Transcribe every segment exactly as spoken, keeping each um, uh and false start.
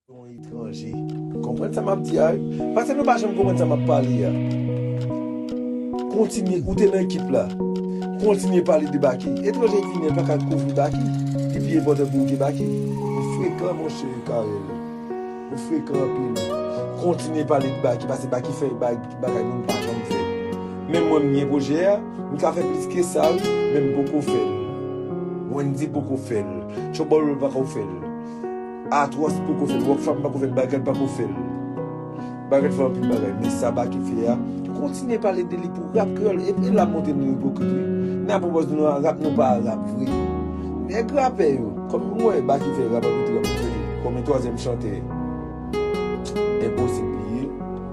Yon etranje. Konprann sa m ap di a wi. Paske nou pa janm konprann sa m ap pale a. Kontinye, ou te nan ekip la. Kontinye pale de Baky. Etranje ki vini pa ka kouvri Baky. Li pi enpòtan pou ou ke Baky. Ou frekan, monchè Carel. Ou frekan anpil. Kontinye pale de Baky, paske Baky fè ba-, bagay moun pa janm fè. Menm mwen, m gen pwojè a, m ka fè plis ke sa wi, men m poko fè l. Wendy poko fè l. Tchobolo pako fè l. Atwòs poko fè l, Rockfam pako fè l, Bagèt pako fè l. Bagèt fè anpil bagay, men sa Baky fè a, kontinye pale de li pou rap kreyòl, e, e la montre nou ipokrit wi. N ap pwopòz nou a rap, nou pa a rap vre. Nèg rapè yo, kòm m wè Baky fè rap antre rap, konbyen twazyèm chantè, enposib li ye,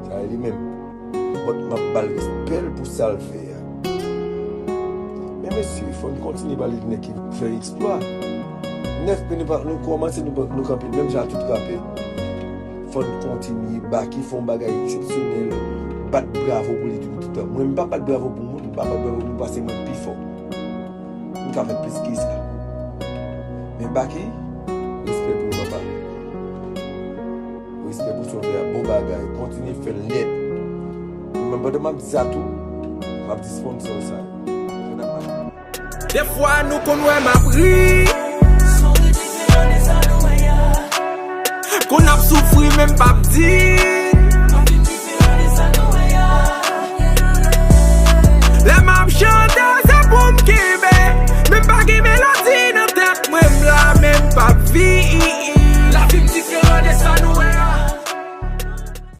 sa li menm. But m ap ba l respè l pou sa l fè a. Men mesye, fò n kontinye pale de nèg ki fè eksplwa. Nèf men nou pa, nou kòmanse, nou, nou kanpe menm jan ak tout rapè. Fò n kontinye. Baky fè yon bagay eksepsyonèl. Bat bravo pou li tout, tout tan. Mwen, m pa bat bravo pou moun, m pa bat bravo pou moun paske mwen pi fò. M ka fè plis ke sa. Men Baky, respè pou ou, papa. Respè pou sa w fè a, bon bagay. Kontinye fè l nèt. Menm pandan m ap di sa tou, m ap di sponsò sa yo. Fè n ap pale. Defwa nou konn wè m ap ri. Konn ap soufri, men m p ap di.